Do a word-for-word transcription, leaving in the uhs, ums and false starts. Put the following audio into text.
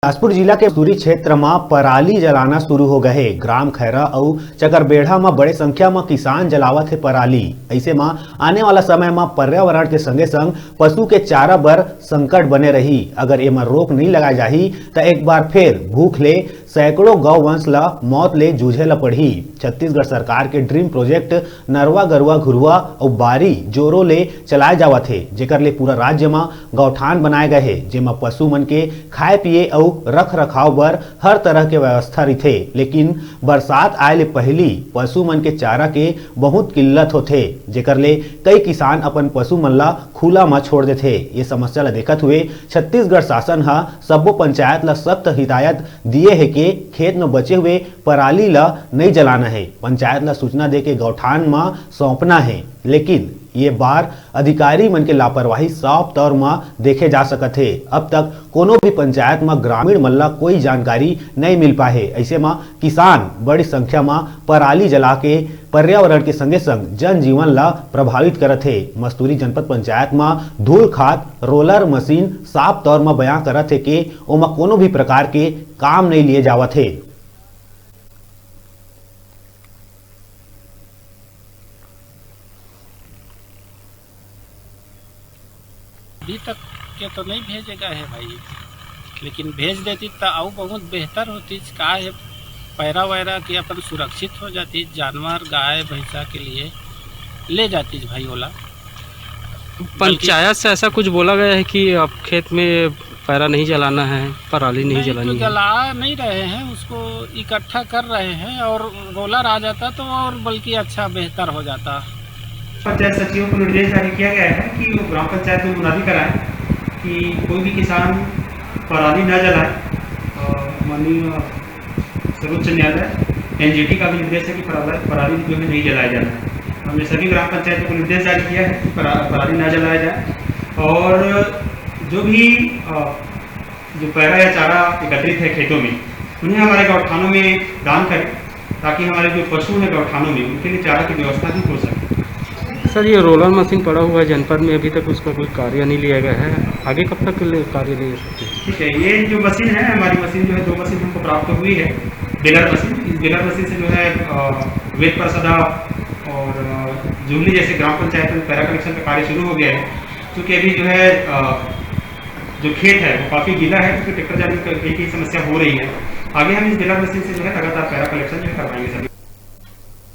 बिलासपुर जिला के मस्तूरी क्षेत्र म पराली जलाना शुरू हो गए हे। ग्राम खैरा अउ चकरबेढ़ा म बड़े संख्या म किसान जलावत हे पराली। अइसे म आने वाला समय म पर्यावरण के संगे संग पशु के चारा बर संकट बने रही। अगर एमा रोक नइ लगाए जाही, त एक बार फेर भूख ले सैकड़ों गौ वंश ल मौत ले जूझे ल पड़ही। छत्तीसगढ़ सरकार के ड्रीम प्रोजेक्ट नरवा गरुवा घुरुवा अउ बारी जोरो ले चलाए जावत हे, जेकर ले पूरा राज्य म गौठान बनाए गए हे, जेमा पशु मन के खाए पिए अउ रख रखाव बर हर तरह के व्यवस्था रहिथे। लेकिन बरसात आए ले पहिली पशु मन के चारा के बहुत किल्लत होथे, जेकर ले कई किसान अपन पशु मन ला खुला म छोड़ देथे। ये समस्या ला देखत हुए छत्तीसगढ़ शासन ह सब्बो पंचायत ला सख्त हिदायत दिए हे के खेत म बचे हुए पराली ला नइ जलाना हे। पंचायत ला सूचना देके गौठान म सौंपना हे, लेकिन ये बार अधिकारी मन के लापरवाही साफ तौर म देखे जा सकत हे। अब तक कोनो भी पंचायत म ग्रामीण मन ला कोई जानकारी नइ मिल पाए हे। अइसे म किसान बड़ी संख्या म पराली जला के पर्यावरण के संगे संग जनजीवन ला प्रभावित करत हे। मस्तूरी जनपद पंचायत म धूल खात रोलर मशीन साफ तौर म बयां करत हे के ओमा कोनो भी प्रकार के काम नइ लिए जावत हे। अभी तक के तो नहीं भेजे गए है भाई, लेकिन भेज देती तो अउ बहुत बेहतर होती। का है, पैरा वैरा की अपन सुरक्षित हो जाती, जानवर गाय भैंसा के लिए ले जाती भाई ओला। पंचायत से ऐसा कुछ बोला गया है कि आप खेत में पैरा नहीं जलाना है, पराली नहीं नहीं, जलानी जो है? जला नहीं रहे हैं, उसको इकट्ठा कर रहे हैं, और रोलर आ जाता तो और बल्कि अच्छा बेहतर हो जाता। पंचायत सचिवों को निर्देश जारी किया गया है कि वो ग्राम पंचायत में मुनादी कराएं कि कोई भी किसान पराली न जलाए। और माननीय सर्वोच्च न्यायालय, एनजीटी का भी निर्देश है कि पराला-, पराली जो है नहीं जलाया जाना है। हमने सभी ग्राम पंचायतों को निर्देश जारी किया है कि परा-, पराली न जलाया जाए। और जो भी, अ, जो पैरा या चारा एकत्रित है खेतों में, उन्हें हमारे गौठानों में दान करें, ताकि हमारे जो पशु हैं गौठानों में, उनके लिए चारा की व्यवस्था भी हो सके। सर, ये रोलर मशीन पड़ा हुआ है जनपद में, अभी तक उसका कोई कार्य नहीं लिया गया है, आगे कब तक के लिए कार्य ले सकते हैं? ठीक है, ये जो मशीन है, हमारी मशीन जो है, दो मशीन हमको प्राप्त हुई है, बेलर मशीन। इस बेलर मशीन से जो है, अ, वेद प्रसदा और, अ, जुहली जैसे ग्राम पंचायत में पैरा कलेक्शन का कार्य शुरू हो गया है। क्योंकि अभी जो है, अ, जो खेत है, वो काफ़ी गीला है, क्योंकि ट्रैक्टर जाने की, की समस्या हो रही है। आगे हम इस बेलर मशीन से जो है, लगातार पैरा कलेक्शन जो है, करवाएंगे सभी।